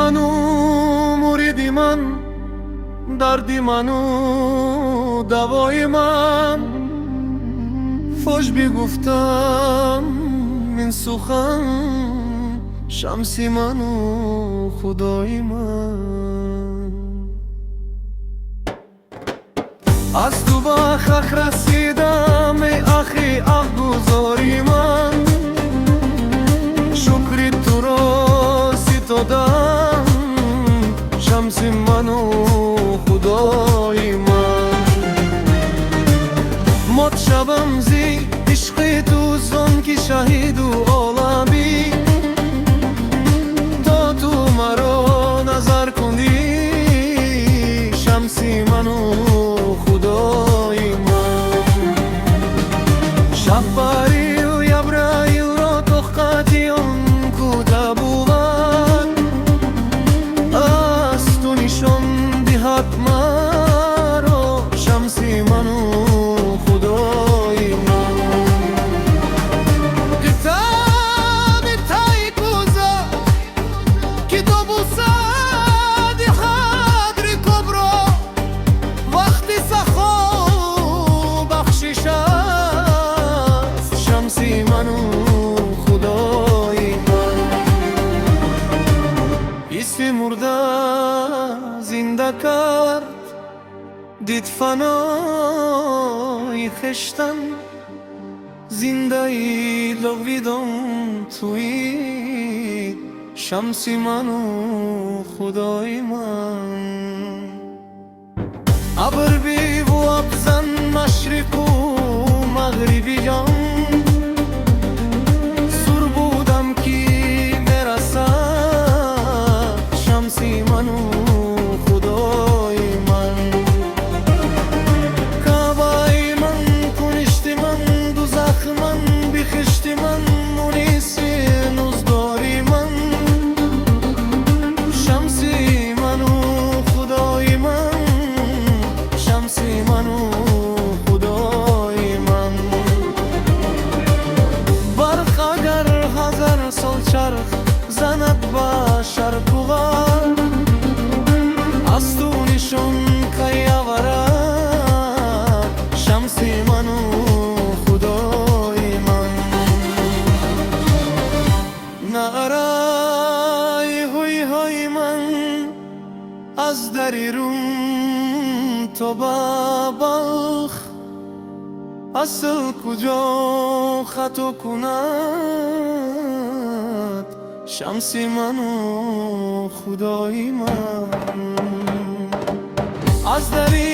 Ману муриди ман, дарди ману давои ман. Фош бигуфтам ин сухан, шамси ману худои ман. Аз ту ба хок расидам, эй ахи, аҳгузори ман. Шукри туро ситодам, шамси ману худои ман. Мот шавам зи ишқи ту, зон ки шаҳиду оламӣ, то ту маро назар кунӣ, шамси ману худои ман. Шаҳпарию Ябраилро тоқати он кӯта бувад, аз ту нишон диҳад маро, шамси ману худои ман. Китоби тай кӯза, китобу диҳад рикобро, вақти сахо бахшиш аст, шамси ману худои ман. Ҳисси мурда зинда кард, дид фанои хештан, зиндаи ҷовидон туӣ, шамси ману худои ман. Абр биву абзан машриқу мағриби ҷон, сур будам ки мерасад, шамси ману худои ман. Каъбаи ман, куништи ман, дузах ман, бихишти ман, муниси нуздори ман, шамси ману худои ман, шамси ману худои ман. Барқ агар ҳазар сол чарх занад ба шарқу ғарб, аз ту нишон кай аварад, шамси ману худои ман. Наъраи ҳуйҳои ман аз дари Рум то ба Балх, асл куҷо хато кунад, шамси ману худои ман. Аз дари